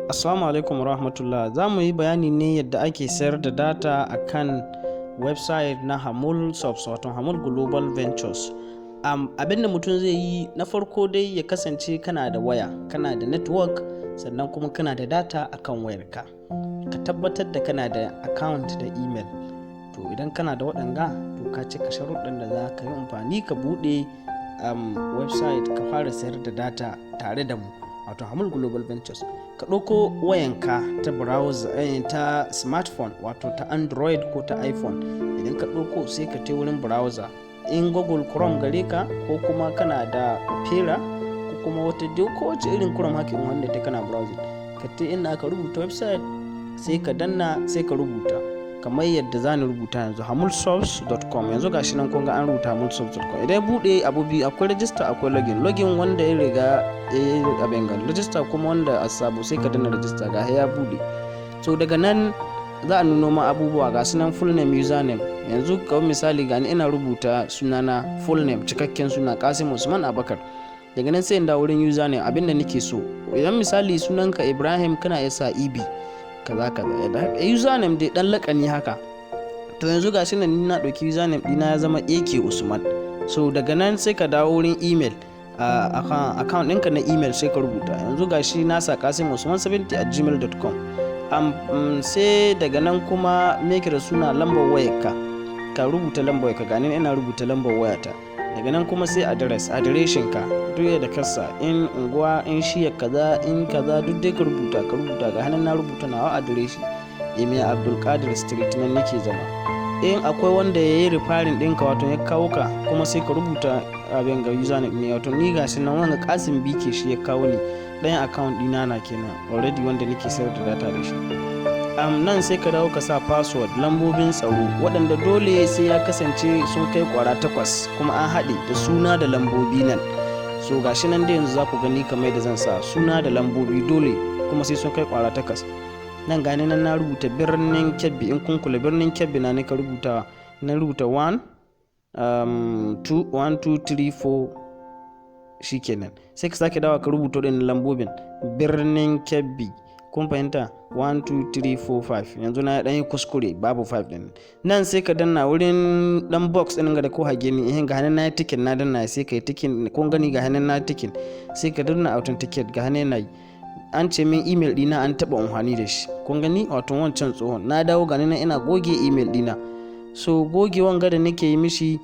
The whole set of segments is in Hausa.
Assalamu alaikum warahmatullah. Za mu yi bayani ne yadda ake sayar da data a kan website na Hamul Subs, wato Hamul Global Ventures. Abin da mutum zai yi na farko dai, ya kasance kana da waya, kana da network, sannan kuma kana da data akan wayarka. Ka tabbatar da kana da account da email. To, idan kana da waɗanga, to ka cika sharuɗɗan da za ka yi amfani ka buɗe website ka fara sayar da data tare da mu, wato Hamul Global Ventures. Ka ɗauko wayanka ta browser, ta smartphone, wato ta Android ko ta iPhone. Idan ka ɗauko, sai ka tai wurin browser, in Google Chrome gare ka, ko kuma kana da Opera, ko kuma wata dai kowace irin Chrome haka in wanda ta kana browsing, ka tai inda aka rubuta website, sai ka danna, sai ka rubuta kamar yadda za ni rubuta yanzu, hamulsource.com. Yanzu gashi nan kun ga an rubuta hamulsource.com. Idan ya bude, abu biyu akwai: register, akwai login. Login wanda ya riga ya yi abin ga, register kuma wanda a sabo. Sai ka danna register. Ga ya bude. So daga nan za a nuno ma abubuwa, ga sunan: full name, username. Yanzu kawai misali, gani ina rubuta sunana, full name, cikakken suna, Kasim Usman Abakar. Daga nan sai in dawo wurin username, abinda nake so. Idan misali sunanka Ibrahim, kana iya sa EB kaza kaza, username dai dan lakani haka. To, yanzu gashi nan ni na ɗauki username ɗina ya zama AK Usman. So daga nan sai ka dawo wurin email, account ɗinka na email, sai ka rubuta. Yanzu gashi na sa Kasim Usman 70@gmail.com. Sai daga nan kuma me da suna, lambar wayarka, ka rubuta lambar wayarka. Gani ina rubuta lambar wayata. Daga nan kuma sai address, adireshin ka, duk yadda kasa, in unguwa, in shiya kaza, in kaza, duk dai ka rubuta, ka rubuta. Ga hannun na rubuta nawa adireshi, Emir Abdulkadir Street, nan nake zama. In akwai wanda ya yi referring ɗinka, wato ya kawo ka, kuma sai ka rubuta abin ga username ne. Wato ni gashi nan, wanga Kasim BK shi ya kawo ni, ɗayan account ɗina na kenan already wanda nake sayar da data da shi. Nan sai ka dawo ka sa password, lambobin tsaro waɗanda dole sai ya kasance sun kai kwara takwas, kuma an haɗe da suna da lambobi nan. So gashi nan da yanzu za ku gani kamar da zan sa suna da lambobi, dole kuma sai sun kai kwara takwas. Nan gani nan na rubuta Birnin Kebbi. In kun kula, Birnin Kebbi na nika rubuta. Na rubuta 1 2 1 2 3 4, shikenan. Sai ka sake dawa ka rubuta waɗannan lambobin, Birnin Kebbi. Kun fahimta? 1 2 3 4 5. Yanzu na ɗan yi kuskure, babu 5 ɗin nan. Sai ka danna wurin ɗan box ɗin ga da ko hage ni ga hannun na yi ticking, na danna, sai ka yi ticking. Kun gani, ga hannun na ticking. Sai ka danna authenticate. Ga hannun na yi, an ce min email ɗina an taɓa amfani da shi. Kun gani, wato wancan tsohon. Na dawo, gani nan ina goge email ɗina. So goge wanga da nake yi mishi,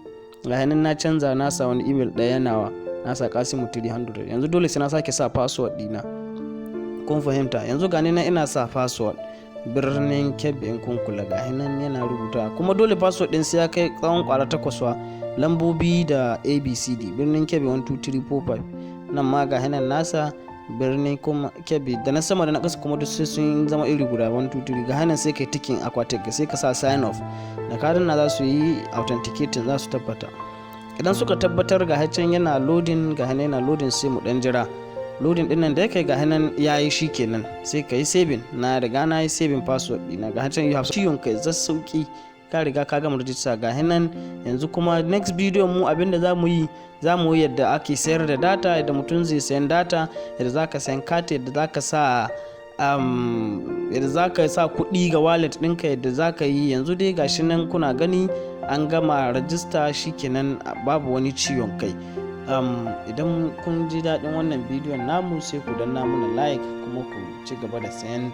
ga hannun na canza, na sa wani email ɗaya nawa, na sa Kasimu 300. Yanzu dole sai na sake sa password ɗina. Kun fahimta? Yanzu gani nan ina sa password, Birnin Kebbi. In kun kula, ga nan yana rubuta. Kuma dole password ɗin sai ya kai tsawon kwara takwas, lambobi da ABCD, Birnin Kebbi 1 2 3 4 5. Nan ma ga nan nasa Birnin kuma Kebbi, da na sama da na ƙasa kuma duk sai sun zama iri guda, 1 2 3. Ga hannun sai kai ticking akwatin, sai ka sa sign off. Da ka danna, za su yi authenticating, za su tabbata. Idan suka tabbatar, ga can yana loading, ga hannun yana loading, sai mu dan jira loading din nan da kai. Ga hannun yayi, kenan sai ka yi saving. Na riga na yi saving password dina. Ga can, you have ciwon kai sauki, ka riga ka gama rijista. Ga hannun yanzu kuma next video mu, abinda za mu yi, za mu yi yadda ake sayar da data, yadda mutum zai sayan data, yadda za ka sayan kati, yadda za ka sa yadda za ka sa kuɗi ga wallet ɗinka, yadda za ka yi. Yanzu dai gashi nan kuna gani, an gama rajista, shikenan, babu wani ciwon kai. Idan kun ji daɗin wannan bidiyon namu, sai ku danna mana like, kuma ku ci gaba da sayan.